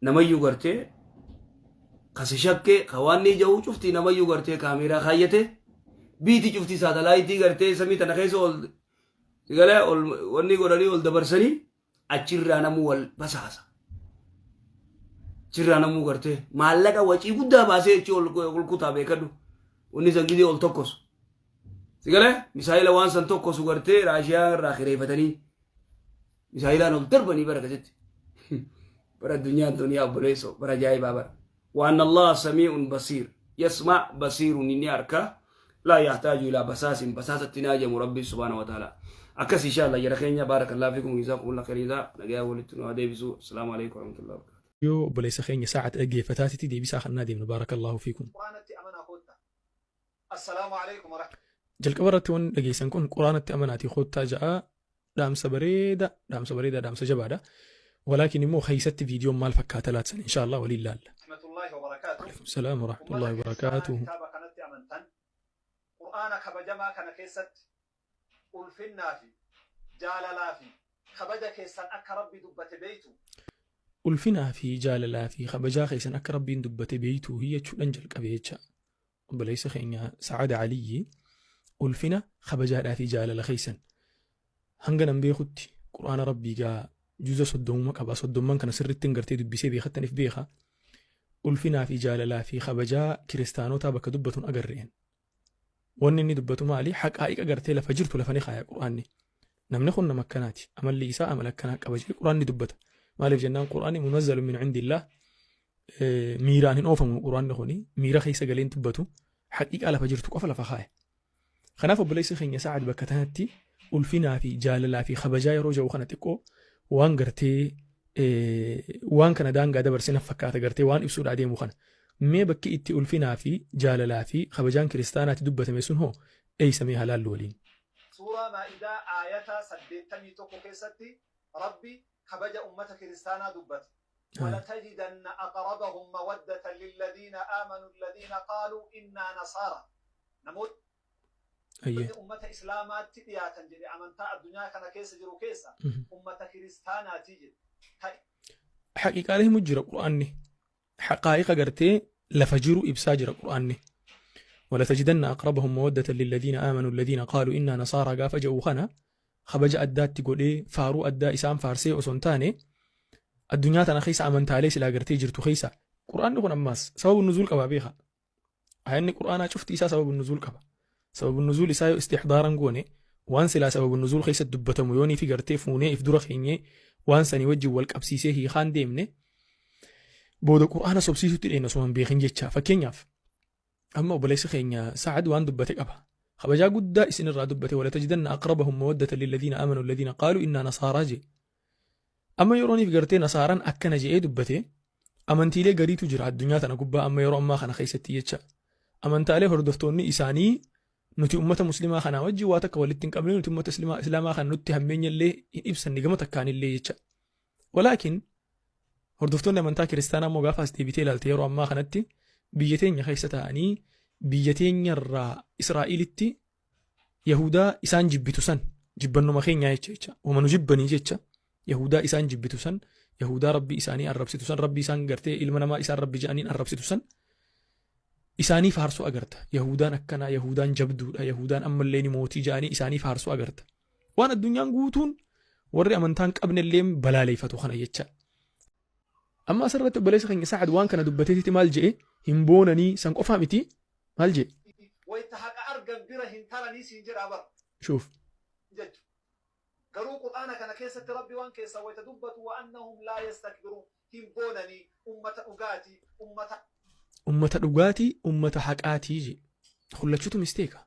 namayyuu gartee kasi shakkee ka waan ni ja'uu cuftii namayyuu gartee kaameeraa kaayyate biitii cuftii saatalaayitii gartee samii tana keessa ol Sigalee ol wanni godhanii ol dabarsanii achirraa namuu wal basaasa. Achirraa namuu gartee maallaqa wacii guddaa baasee achi ol ol kutaa beekadhu. Wanni san gidee ol tokkosu. Sigalee misaayila waan san tokkosu gartee Raashiyaa irraa kireeffatanii misaayilaan ol darbanii bara akkasitti. Bara addunyaan tun yaa obboleessoo bara ajaa'ibaa bara. Waan Allah samii'un basiir yasma basiirun inni arka laa yahtaaju ilaa basaasin basaasatti hin haajamu rabbiin subhaana wa ta'ala. Akkas insha Allah jara keenya baarakallahu fiikum jazaakumullah khairan nagayaa walitti nu haa deebisu. Assalaamu alaikum warahmatullahi wabarakatuh. Yoo obboleessa keenya Sa'ad dhaggeeffataatiti deebisaa kannaa deemna baarakallahu fiikum. Quraanatti amanaa koottaa. Assalaamu alaikum warahmatullahi. Jalqaba irratti wanni dhageessan kun quraanatti amanaatii koottaa ja'a dhaamsa bareeda dhaamsa bareeda dhaamsa jabaadha. Walaakin immoo keessatti viidiyoon maal fakkaata laatsan inshaallah waliin laalla. Rahmatullahi wa barakaatuh. Alaikum salaam wa rahmatullahi wa Ummata kiristaanaa barakaatuhu. kitaaba kanatti amantan Qur'aana kabajamaa kana keessatti ulfinnaa fi jaalalaa fi kabaja keessan akka Rabbi dubbate beeytu. Ulfinaa fi jaalalaa fi kabajaa keessan akka Rabbiin dubbate beeytu jechuudhaan jalqabe jecha. Obboleessa keenya Sa'aada Aliyyi ulfina kabajaadhaa fi jaalala keessan hanga nan beekutti quraana Rabbii gaa juza 30 qaba 30n kana sirriitti gartee dubbisee beekattaniif beeka ulfinaa fi jaalalaa fi kabajaa kiristaanotaa bakka dubbatuun agarreen. Wanni inni dubbatu maali? Haqaa'iqa gartee lafa jirtu lafa ni kaaya quraanni. Namni kun nama akkanaati. Amalli isaa amala akkanaa qaba jedhee quraanni dubbata. Maaliif jennaan quraanni munazzalu min indillah miiraan hin oofamu quraanni kuni miira keessa galeen dubbatu haqiiqaa lafa jirtu qofa lafa kaaya. Kanaaf obboleessi keenya Sa'ad bakka tanatti ulfinaa fi jaalalaa fi kabajaa yeroo jedhu kana xiqqoo waan gartee waan kana daangaa dabarse na fakkaata gartee waan ibsuudhaa deemu kana. Mee bakki itti ulfinaa fi jaalalaa fi kabajaan kiristaanaatti dubbatame sun hoo eeysa mee halaallu waliin. Suuraa Maa'idaa aayata 81 keessatti Rabbi kabaja ummata kiristaanaa dubbate. Walatajidanna aqrabahum mawaddatan lilladiina aamanu alladiina qaaluu innaa nasaara. Namoonni ummata Islaamaatti dhiyaatan jedhe amantaa addunyaa kana keessa jiru keessa ummata kiristaanaati jedhe. Haqiiqaalee himu jira Qur'aanni. Haqaa'iqa gartee lafa jiru ibsaa jira Qur'aanni. Walatajidanna aqrabahum mawaddatan lilladiina aamanu alladiina qaaluu innaa nasaaraa gaafa jedhu kana kabaja addaatti godhee faaruu addaa isaan faarsee osoo hin taane addunyaa tana keessa amantaalee silaa gartee jirtu keessa Qur'aanni kun ammaas sababa nuzuul qabaa beeka. Ayanni Qur'aanaa cufti isaa sababa nuzuul qaba. Sababa nuzuul isaa yoo istihdaaran goone waan silaa sababa nuzuul keessatti dubbatamu yoonii fi gartee fuunee if dura keenyee waan sanii wajjin wal qabsiisee hiikaan deemne booda Qur'aana sobsiisutti dheena osoo hin beekin jecha. Fakkeenyaaf amma obboleessi keenya Sa'ad waan dubbate qaba. Kabajaa guddaa isinirraa dubbate wala tajidanna aqrabahum mawaddatan lilladiina amanu alladiina qaaluu innaa nasaaraa jee. Amma yerooniif gartee nasaaraan akkana je'ee dubbate amantiilee gariitu jira addunyaa tana gubbaa amma yeroo ammaa kana keessatti jecha. Amantaalee hordoftoonni isaanii nuti ummata muslimaa kanaa wajjin waa takka walitti hin qabne nuti ummata islaamaa kana nutti hammeenya illee hin ibsanne gama takkaan illee jecha. Walaakin hordoftoonni amantaa kiristaanaa immoo gaafa as deebitee ilaalte yeroo ammaa kanatti biyya teenya keessa taa'anii biyya teenyarraa Israa'elitti Yahudaa isaan jibbitu san jibbannuma keenyaa jecha jecha wama nu jibbanii jecha Yahudaa isaan jibbitu san Yahudaa rabbii isaanii arrabsitu san rabbii isaan gartee ilma namaa isaan rabbi jedhaniin arrabsitu san isaanii faarsuu agarta. Yahudaan akkanaa Yahudaan jabduudha Yahudaan ammallee ni mootii jedhanii isaanii faarsuu agarta. Waan addunyaan guutuun warri amantaa hin qabnellee balaaleeffatu kana jecha. Amma asirratti obboleessa keenya Sa'ad waan kana dubbateetitti maal je'e hin boonanii san qofaa miti maal je'e? Wayta haqa argan bira hin taranii siin jedhaa bar. Shuuf. Jechu. Garuu Qur'aana kana keessatti Rabbi waan keessan wayta dubbatu wa annahum laa yastakbiruun hin boonanii ummata dhugaati ummata Ummata dhugaatii ummata haqaatii je. Hullachuutu misteeka.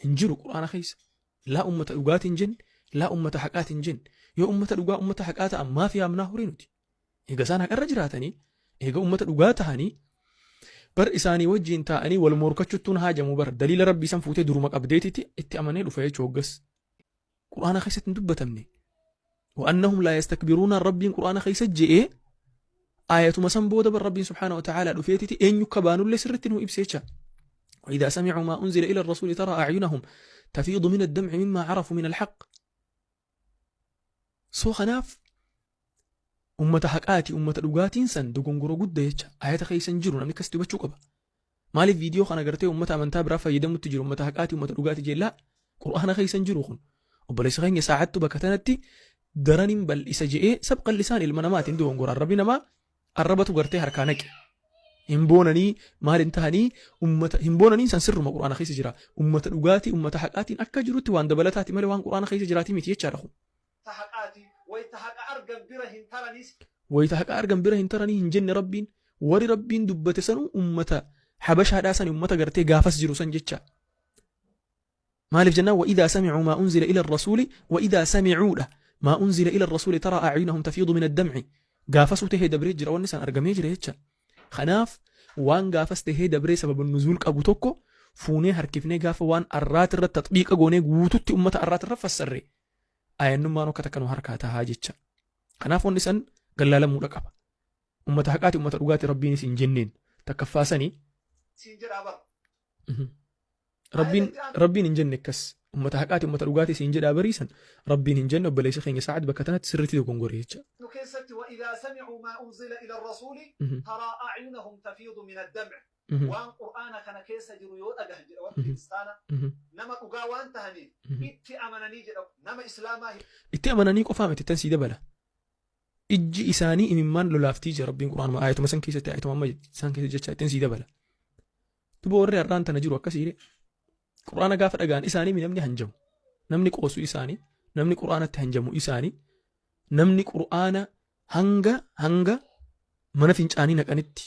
Hin jiru Qur'aana keessa. Laa ummata dhugaatii hin jenne, laa ummata haqaatii hin jenne. Yoo ummata dhugaa ummata haqaa ta'an maaf yaamnaa horii nuti? Eega isaan haqarra jiraatanii, eega ummata dhugaa tahanii, bar isaanii wajjiin taa'anii wal morkachuttuun haajamu bar daliila Rabbii san fuutee duruma qabdeetiti itti amanee dhufa jechuu hoggas. Qur'aana keessatti hin dubbatamne. Wa'annahum laa yastakbiruuna Rabbiin Qur'aana keessa je'ee aayatuma san booda bar Rabbiin subhaanahu wa ta'aalaa dhufeetiti eenyu akka baanullee sirritti nuu ibse jecha. وإذا سمعوا ما أنزل إلى الرسول ترى أعينهم تفيض من الدمع مما عرفوا من الحق So kanaaf ummata haqaati ummata dhugaatiin san dogongora gudda jecha ayata keessa hin jiru namni akkasitti hubachuu qaba. Maaliif viidiyoo kana gartee ummata amantaa biraa fayyadamutti jiru ummata haqaati ummata dhugaati jellaa qur'aana keessa hin jiru kun obboleessa keenya saacattu bakka tanatti daran hin bal'isa je'ee sabqa lisaan ilma namaatiin dogongora arrabni namaa arrabatu gartee harkaa naqe. Hin boonanii maal hin tahanii ummata hin boonanii san sirruma qur'aana keessa jira ummata dhugaatii ummata haqaatiin akka jirutti waan dabalataati malee waan qur'aana keessa jiraatii miti jechaadha kun. Haqaati wayta haqa argan bira hin taranis. Wayta haqa argan bira hin taranii hin jenne Rabbiin. Warri Rabbiin dubbate sanuu ummata Habashaadhaa sani ummata gartee gaafas jiru san jecha. Maaliif jennaan wa'idaa samicuu maa unzila ila rasuuli wa'idaa samicuudha maa unzila ila rasuuli taraa acyunahum tafiidu min addamci gaafasuu tahee dabree jira wanni san argamee jira jecha. Kanaaf waan gaafas tahee dabree sababa nuzuul qabu tokko fuunee harkifnee gaafa waan arraatirra taxbiiqa goonee guututti ummata arraatirra fassarre ayannummaan akka takka nu harkaa tahaa jecha. Kanaaf wanni san gallaalamuudha qaba. Ummata haqaati ummata dhugaati Rabbiinis hin jenneen takkaffaa sani. Siin jedhaa bar. Rabbiin Rabbiin hin jenne akkas ummata haqaati ummata dhugaati siin jedhaa bariisan Rabbiin hin jenne obboleessi keenya Sa'ad bakka tanatti sirriitti dogongore jecha. Nu keessatti wa idhaa samicuu maa unzila ila rasuuli taraa a'yunahum tafiidu min addam'i waan Qur'aana kana keessa jiru yoo dhagahan jedha warri kiristaana nama dhugaa waan tahaniif itti amananii jedha nama islaamaa hin Itti amananii qofaa miti ittan sii dabala. Ijji isaanii imimmaan lolaaftii jira Rabbiin Qur'aanuma ayatuma san keessatti ayatuma amma san keessa jecha ittin sii dabala. Duba warri har'aan tana jiru akkasii ree. Qur'aana gaafa dhaga'an isaanii namni hanjamu. Namni qoosu isaanii, namni Qur'aanatti hanjamu isaanii, namni Qur'aana hanga hanga mana fincaanii naqanitti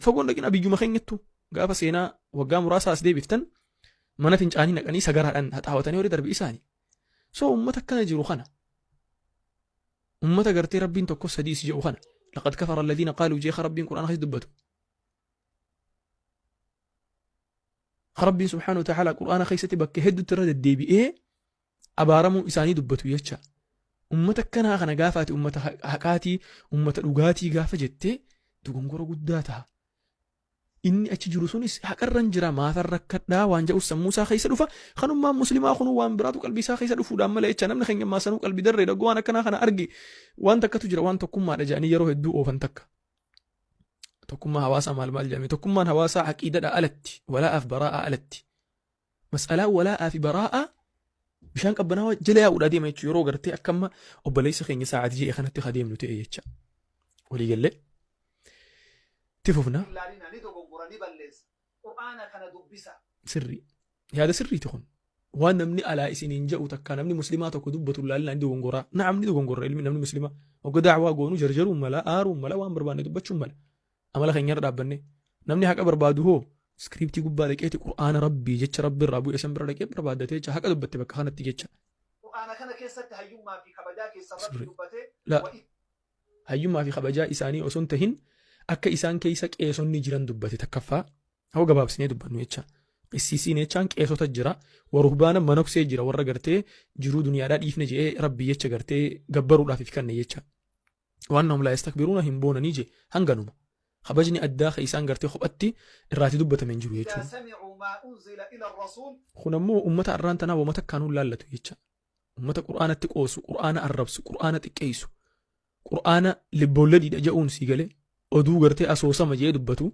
fagoon dhaqina biyyuma keenyattu gaafa seenaa waggaa muraasa as deebiftan mana fincaanii naqanii sagaraadhaan haxaawatanii warri darbe isaanii. So uummata akkana jiru kana uummata gartee Rabbiin tokko sadii si jedhu kana laqad kafara alladhiina qaaluu jeeqa Rabbiin Qur'aana keessa dubbatu. Rabbiin subhaanahu wa ta'ala Qur'aana keessatti bakka hedduutti irra deddeebi'ee abaaramuu isaanii dubbatu jecha. Ummata akkanaa kana gaafa ati ummata haqaatii, ummata dhugaatii gaafa jettee dogongora guddaa ta'a. Inni achi jiru sunis haqarran jira maafan rakkadhaa waan jedhu sammuu isaa keessa dhufa. Kanummaan muslimaa kunuu waan biraatu qalbii isaa keessa dhufuudhaan malee jecha namni keenya ammaa sanuu qalbii darreedha waan akkanaa kana arge waan takkatu jira waan tokkummaadha jedhanii yeroo hedduu oofan takka. Tokkummaa hawaasaa maal maal jedhame tokkummaan hawaasaa aqiidadha alatti walaa'aaf baraa'aa alatti. Mas'alaa walaa'aa fi baraa'aa bishaan qabbanaawaa jala yaa'uudha deema jechuudha yeroo gartee akka amma obboleessa keenya saa'atii jedhe kanatti ka deemnu ta'e jecha. Walii gallee. Itti fufna. Ilaalina ni dogongora ni balleessa. Qur'aana kana dubbisa. Sirrii. Yaada sirriiti kun. Waan namni alaa isiniin jedhu takka namni muslimaa tokko dubbatu ilaalina ni dogongoraa. Na'am ni dogongorra ilmi namni muslimaa. Hogga da'waa goonu jarjaruun mala, aaruun mala, waan barbaanne dubbachuun mala. Amala keenyarra dhaabbanne. Namni haqa barbaadu hoo iskiriiptii gubbaa dhaqeeti Qur'aana Rabbii jecha Rabbi irraa bu'e san bira dhaqee barbaaddatee jecha haqa dubbatte bakka kanatti jecha. Qur'aana kana keessatti hayyummaa fi kabajaa keessan Rabbi Sirrii. dubbatee La wa hayyummaa fi kabajaa isaanii osoo hin tahin akka isaan keessa qeesonni jiran dubbate takkaffaa hoo gabaabsinee dubbannu jecha. Qissiisiin jechaan qeesota jira waruhbaana manoksee jira warra gartee jiruu duniyaadhaa dhiifne je'ee Rabbii jecha gartee gabbaruudhaaf if kanne jecha. Waan nahum laa yastakbiruuna hin boonanii je hanganuma. Kabajni addaa ka isaan gartee kophatti irraati dubbatame hin jiru إذا jechuudha. سمعوا ما أنزل إلى الرسول Kun ammoo ummata arraan tanaa wama takkaanuu hin laallatu jecha. Ummata Qur'aanatti qoosu, Qur'aana arrabsu, Qur'aana xiqqeessu, Qur'aana libboolladiidha ja'uun sii galee oduu gartee asoosama je'ee dubbatu,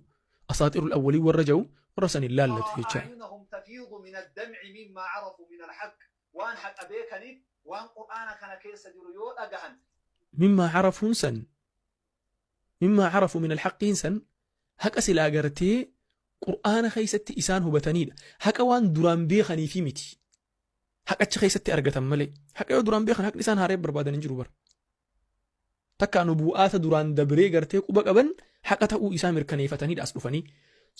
asaaxirul awwaliin warra ja'u warra san hin laallatu ترى jecha. أعينهم تفيض من الدمع مما عرفوا من الحق waan haqa beekaniif waan Qur'aana kana keessa jiru yoo dhagahan Mimmaa carafuun san mimmaa carafu min alhaqqiin san haqa silaa gartee Qur'aana keessatti isaan hubataniidha. Haqa waan duraan beekaniifi miti. Haqa achi keessatti argatan malee. Haqa yoo duraan beekan haqni isaan haaree barbaadan hin jiru bara. Takka nu bu'aata duraan dabree gartee quba qaban haqa ta'uu isaa mirkaneeffataniidha as dhufanii.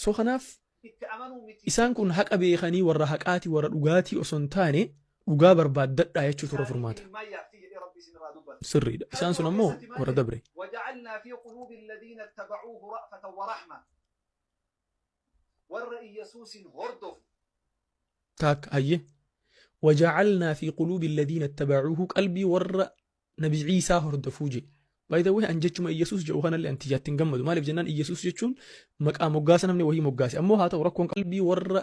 So kanaaf itti amanuu miti. Isaan kun haqa beekanii warra haqaati warra dhugaatii osoo hin taane dhugaa barbaaddadhaa jechuutu irra Isaanii furmaata. ilmaan yaaftii jedhee Rabbi isin irraa dubbata. Sirriidha. Kan Isaan sun biroo ammoo keessatti maal warra jedhe? dabre. Waja'alnaa fi quluubi alladhiina ittabacuuhu ra'fatan wa rahma. Warra Iyyasuusin hordofu. Taakka hayyee. Waja'alnaa fi quluubi alladhiina ittabacuuhu qalbii warra Nabi Ciisaa hordofuu je. By the way an jechuma Iyyasuus jedhu kanallee an tiyyaatti hin gammadu. Maaliif jennaan Iyyasuus jechuun maqaa moggaasa namni wahii moggaase. Ammoo haa ta'u rakkoon qalbii warra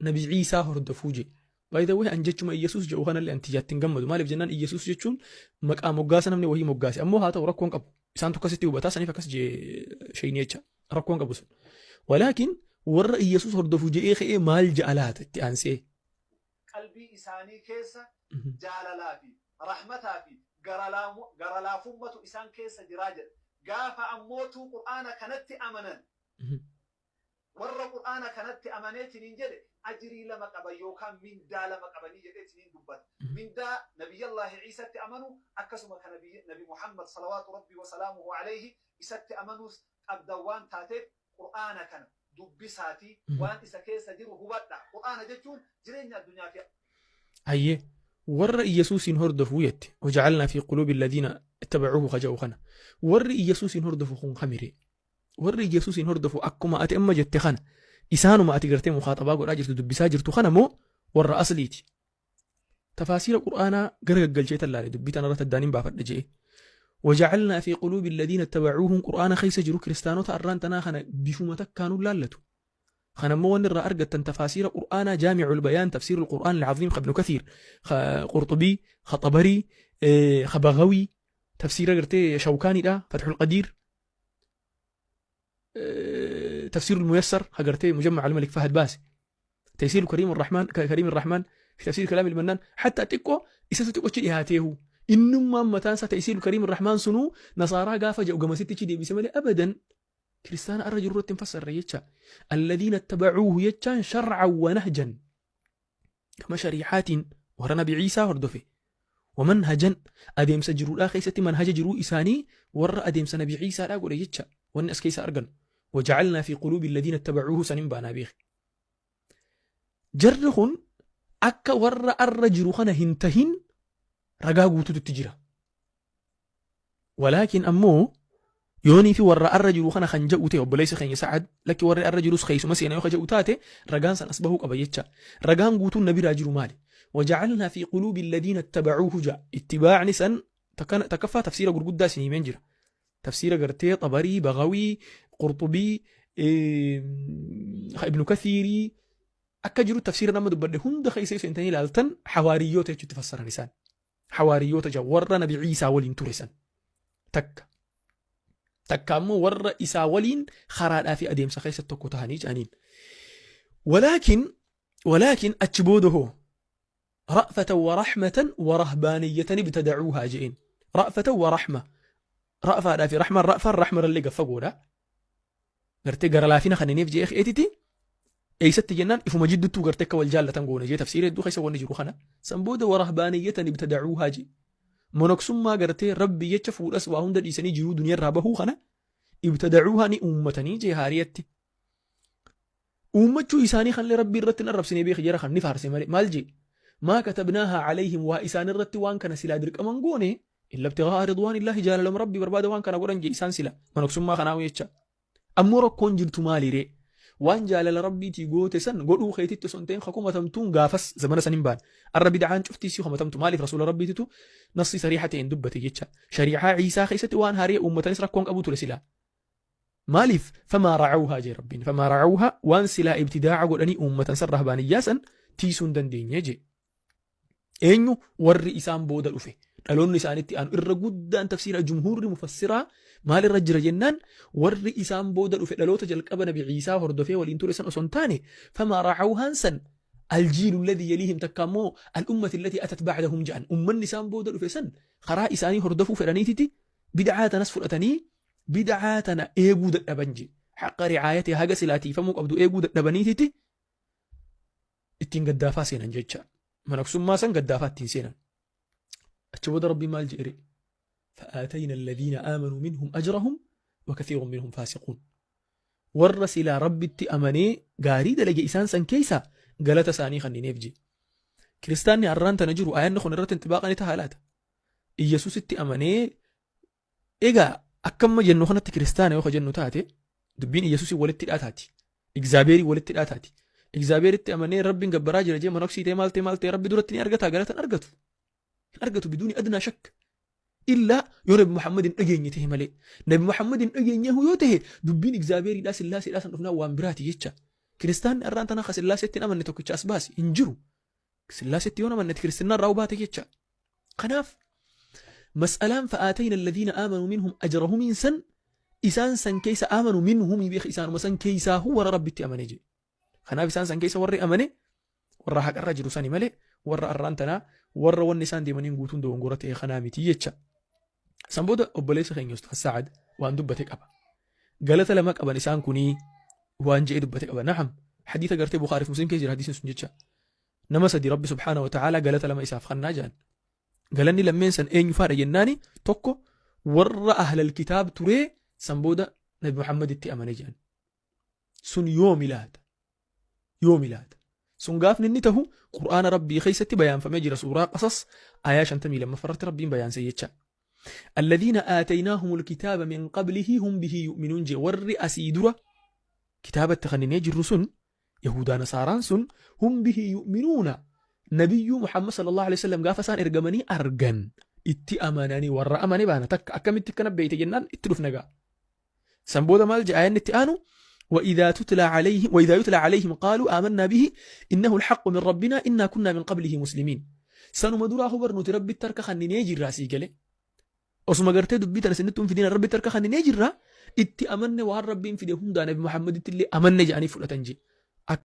Nabi Ciisaa hordofuu je. By the way an jechuma Iyyasuus jedhu kanallee an tiyyaatti hin gammadu. Maaliif jennaan Iyyasuus jechuun maqaa moggaasa namni wahii moggaase. Ammoo haa ta'u rakkoon qabu. Isaantu akkasitti hubataa saniif akkas jee sheeyni jecha. Rakkoon qabu sun. Walaakin warra Iyyasuus hordofu je'ee ka'ee maal ja'a laata itti aansee? Qalbii isaanii keessa jaalalaa fi rahmataa fi garalaafummatu isaan keessa jiraa jedha. Gaafa ammootuu Qur'aana kanatti amanan, warra Qur'aana kanatti amaneetiniin jedhe ajrii lama qaban yookaan mindaa lama qabanii jedheetiniin dubbata. Mindaa Nabiyyallaahi Ciisatti amanu akkasuma ka Nabi Muhammad salawaatu Rabbii wasalaamuhu alayhi isatti amanuus qabdan waan taateef Qur'aana kana dubbisaatii waan isa keessa jiru hubadhaa. Qur'aana jechuun jireenya addunyaa fi. Hayyee warra Iyyasuusiin hordofuu jette waja'alnaa fi quluubi alladhiina ittabacuuhu ka ja'u kana warri Iyyasuusiin hordofu kun kamiree warri Iyyasuusiin hordofu akkuma ati amma jette kana isaanuma ati gartee mukaaxabaa godhaa jirtu dubbisaa jirtu kana moo warra asliiti Tafaasiira Qur'aanaa gara gaggalchee tallaale dubbii tanarratti addaan hin baafadha je'e. Waja'alnaa fi quluubi alladhiina ittabacuuhum Qur'aana keessa jiru kiristaanota arraan tanaa kana bifuma takkaanuu laallatu. Kana immoo wanni irraa argattan tafaasiira Qur'aanaa Jaami'ul Bayaan tafsiirul Qur'aan al-Aziim ka Ibnu Kathiir ka Qurxubii ka Xabarii ka Bagawii tafsiira gartee Shawkaaniidha Fathul Qadiir tafsiirul Muyassar ka gartee Mujammac al-Malik Fahad baase. تيسير الكريم الرحمن كريم الرحمن في تفسير كلام المنان حتى xiqqoo isatu xiqqochi dhihaateehu innummaan mataan isaa تيسير الكريم الرحمن sunuu nasaaraa gaafa jedhu gamasitti achi deebise malee abadan kiristaana arra jiru irratti hin fassarre jecha. الذين اتبعوه jechaan شرعا ونهجا kama shariicaatiin warra Nabi Ciisaa hordofe ومنهجا adeemsa jiruudhaa keessatti manhaja jiruu isaanii warra adeemsa Nabi Ciisaadhaa godhe jecha. Wanni as keessa argannu وجعلنا في قلوب الذين اتبعوه sanin baanaa beeki. Jarri kun akka warra arra jiru kana hin tahin ragaa guututu itti jira. Walaakin ammoo yoonii fi warra arra jiru kana kan ja'u ta'e obboleessi keenya Sa'ad lakki warri arra jirus keessuma seena yoo ka ja'u taate ragaan san as bahuu qaba jecha. Ragaan guutuun na biraa jiru maali? وجعلنا في قلوب الذين اتبعوه ja'a. Ittibaacni san takkaffaa tafsiira gurguddaa isin himeen jira. Tafsiira gartee Xabarii, Bagawii, Qurxubii, Ibnu Kathiirii akka jiru tafsiira nama dubbadhe hunda keessa isa intanii ilaaltan hawaariyyoota jechuutti fassaran isaan. Hawaariyyoota jedha warra Nabi Ciisaa waliin ture san. Takka. Takka ammoo warra isaa waliin karaadhaa fi adeemsa keessatti tokko tahanii jedhaniin. Walaakin achi booda hoo رأفة ورحمة ورهبانية ابتدعوها je'een. رأفة ورحمة. Ra'faadhaa fi rahmaan ra'faan rahmarallee gad fagoodha. Gartee gara laafina kanneenif je'ee eetiti eessatti jennaan ifuma jidduttuu gartee akka wal jaallatan goone jee tafsiira hedduu keessa wanni jiru kana. San booda ورهبانية ابتدعوها jee. Monoksummaa gartee Rabbi jecha fuudhas waa hunda dhiisanii jiruu duniyarraa bahuu kana ابتدعوها ni uummatanii jee haariyatti. Uummachuu isaanii kanillee Rabbii irratti hin arrabsine beeki jara kan ni faarse malee maal jee ما كتبناها عليهم waa isaan irratti waan kana silaa dirqaman goone إلا ابتغاء رضوان الله jaalalama Rabbii barbaada waan kana godhan jee isaan sila manoksummaa kanaa jecha. Ammoo rakkoon jirtu maaliree waan jaalala Rabbiitii goote san godhuu keetitti osoo hin ta'in hakumatamtuun gaafas zamana san hin baane. Arra bid'aan cuftii si himatamtu maaliif rasuula Rabbiititu nassi sariixa ta'een dubbate jecha. Shariicaa Ciisaa keessatti waan haaree uummatanis rakkoon qabu ture silaa. Maaliif فما رعوها jee Rabbiin فما رعوها waan silaa ibtidaaca godhanii uummatan san rahbaaniyyaa san tiisuu hin dandeenye jee. Eenyu warri isaan booda dhufe dhaloonni isaanitti aanu irra guddaan tafsiira jumhuurri mufassiraa maal irra jira jennaan warri isaan booda dhufe dhaloota jalqaba Nabi Ciisaa hordofee waliin ture san osoo hin taane فما رعوها n san الجيل الذي يليهم takka ammoo الأمة التي أتت بعدهم ja'an ummanni isaan booda dhufe san karaa isaanii hordofuu fedhaniititi bid'aa tanas fudhatanii bid'aa tana eeguu dadhaban je حق رعايتها haga silaa tiifamuu qabdu eeguu dadhabaniititi ittiin gaddaafaa seenan jecha. Manaksummaa san gaddaafaa ittiin seenan. Achi booda Rabbiin maal jedhe? فآتينا الذين آمنوا منهم أجرهم وكثير منهم فاسقون. Warra silaa Rabbitti amanee gaarii dalage isaan san keessa galata isaanii kannineef je. Kiristaanni har'aan tana jiru ayanni kun irratti inxibaaqa ni tahaa laata? Iyyasuusitti amanee, egaa akkamma jennu kanatti kiristaana yoo jennu taate, dubbiin Iyyasuusii walitti hidhaa taati. Igzaabeerii walitti hidhaa taati. Igzaabeeritti amanee Rabbiin gabbaraa jira jee manoksii ta'e maal ta'e maal ta'e, Rabbi duratti ni argataa? Galata hin argatu. Hin argatu biduuni adnaa shakk. Illaa yoo Nabi Muhammad hin dhageenye ta'e malee. Nabi Muhammad hin dhageenye yoo ta'e, dubbiin Igzaabeeriidhaa Sillaaseedhaa san dhufnaa waan biraati jecha. Kiristaanni har'aan tana ka Sillaaseetti hin amanne tokkicha as baasi hin jiru. Sillaaseetti yoo amanne kiristinnaa irraa baate jecha. Kanaaf mas'alaan فآتينا الذين آمنوا منهم أجرهم san isaan san keessa آمنوا منهم beek, isaanuma san keessaa warra Rabbitti amane je. Kanaaf isaan san keessa warri amane warra haqarra jiru sani malee warra arraan tanaa warra wanni isaan deemaniin guutuun dogongora ta'e kanaa miti jecha. San booda obboleessa keenya Ustaaz Sa'ad waan dubbate qaba. Galata lama qaban isaan kunii waan je'e dubbate qaba. Na'am, hadiisa gartee Bukhaarii fi Muslim keessa jira hadiisni sun jecha. Nama sadi Rabbi subhaanahu wa ta'ala galata lama isaaf kannaa jedhan. Galanni lammeen san eenyu faadha jennaani, tokko warra ahlal kitaab turee san booda Nabi Muhammaditti amane jedhan. Sun yoomi laata? Yoomi laata? Sun gaafni inni tahu Qur'aana Rabbii keessatti bayaanfamee jira, suuraa Qasas ayaa 52 irratti Rabbiin bayaanse jecha. الذين آتيناهم الكتاب من قبله هم به يؤمنون je. Warri asii dura kitaaba itti kenninee jirru sun, Yahudaa Nasaaraan sun, هم به يؤمنون, Nabiyyuu Muhammad صلى الله عليه وسلم gaafa isaan ergamanii argan itti amananii warra amane baana. Takka akkamitti akkana beeyte jennaan itti dhufna gaa. San booda maal jedha ayanni itti aanu? وإذا تتلى عليهم وإذا يتلى عليهم قالوا آمنا به إنه الحق من ربنا إنا كنا من قبله مسلمين. Sanuma duraa hubar nuti Rabbitti harka kenninee jirraa sii gale. Osuma gartee dubbii tana isinittuu hin fidin Rabbitti harka kenninee jirra, itti amanne, waan Rabbiin fide hundaa, Nabi Muhammaditti illee amanne jedhanii fudhatan je.